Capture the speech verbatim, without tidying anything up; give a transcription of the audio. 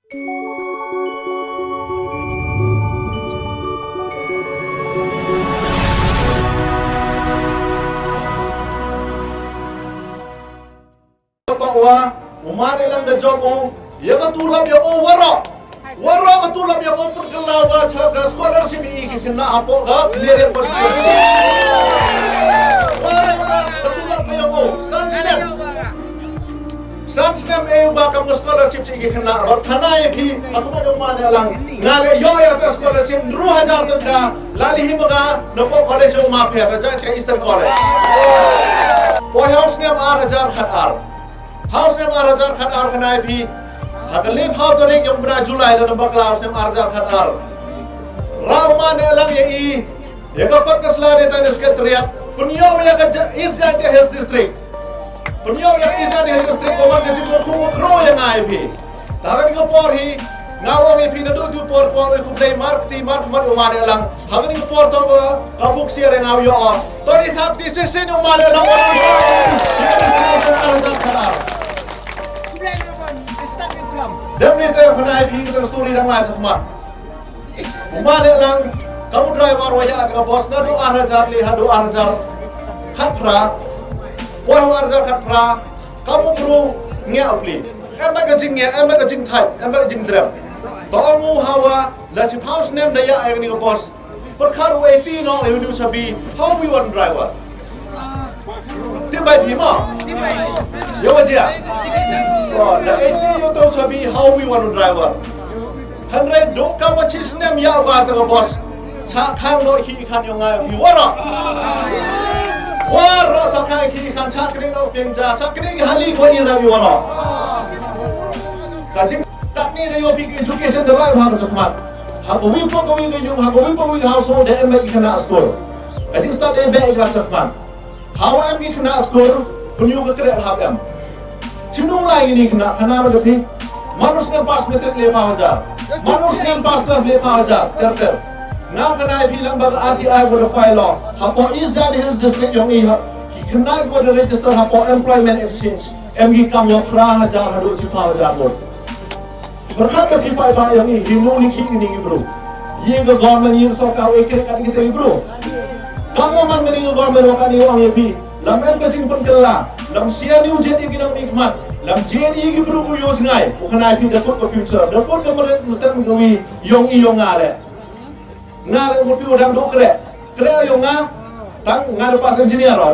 Tang wa, u Mane Lang da jong u, ïa ka tulop ïa u waroh. Waroh ka tulop ïa u pynkylla wa cha ka scholarship i ki khynnah hapoh ka Pynïaid Constituency. Waroh ka tulop ïa u, san snem. San snem e wa kam ka scholarship i ki khynnah. Bad khana ïa phi, ha khmat u Mane Lang. Nga leh ïoh ïa ka scholarship hynriew hajar tyngka, la leh hi ma nga, napoh college u ma pher, ka jong ka Eastern College. Poi ha u snem ar hajar khat ar. Ha u snem ar hajar khat ar khana ïa phi. Ha ka laiphew tarik jong u bnai July la nang bakla ha u snem ar hajar khat ar. Ra u Mane Lang ïa i. Ïa ka kot ka sla ne tang ne Secretariat. Pynïoh ïa ka Ja-, East Jaintia Hills District. Pynïoh ïa ka East Jaintia Hills District. Ka wan ka jingkyrkhu kyrkhu ïa nga ïa phi. Ta kane ka por hi. Nga ong ïa phi naduh tu por kwah ïa khublei mar kti mar khmat u Mane Lang. Ha kane ka por to ka, ka buk sia re nga ïoh. To ni thap ti shisien u Mane Lang. Dem ni te khana ïa phi ka story dang lai sa khmat. U Mane Lang, ka u driver wa ïa ka bus naduh ar hajar le haduh ar hajar khat phra. Poi ar hajar khat phra, ka u bru ngiah u pli. Em ba ka jingïa, em ba ka jingthait, em ba ka jingdrem. To ong u hawa, la chiphaw snem da ïa ïa kane ka bus. Pyrkhat u eighty no, ïa u chabi, hawi wan driver. Tip bai phi mo? Ïa wa jia. To, da eighty ïa u chabi, hawi wan driver. Hynrei dok kam wa chi snem ïa wa ta ka bus. Sa khang no khi khan ïong ngai hi wara. Wara sa khang khi khan sa kri no ping ja, sa kri hali ko i ra wi wara. Ka jing tak ni da yo pi education da lai ha ka sakmat. Ha ko wi ko ko wi ko yung ha ko wi ko wi ha so da em ba i khana school. Ka jing start em ba i ka sakmat. Hawa em ki khynnah skul, pynïoh ka kreh hap em. Chinu lai ngini khynnah, khana ba ka phi. Manu snem pass matric le paw hajar. Manu snem pass twelve le paw hajar. Ter ter. Ngam khana ïa phi lang ba ka R T I ba da file law. Hapoh East Jaintia Hills District yong i ha. Ki khynnah ba da register hapoh Employment Exchange. Em ki kam wa phra hajar haduh chi paw hajar ngut. Pyrkhat ka phi paidbah ïa ngi, hi nongni khih ngi bru. Ïa ka government ïa ka sorkar ïa ka kat kita bru. Ka government ngi ka government wa ka ni ong ïa phi. Lam em ka jingpynkylla, lam sia ni u jet ïa ki nongmihkhmat. Lam jet ïa ki bru ku ïoh jngai. U khana ïa phi da kut ka future, da kut ka meret mustem ka wi ïong i ïong nga le. Nga le mut phi u dang duk kreh. Kreh ïong nga. Tang nga da pass engineer ro.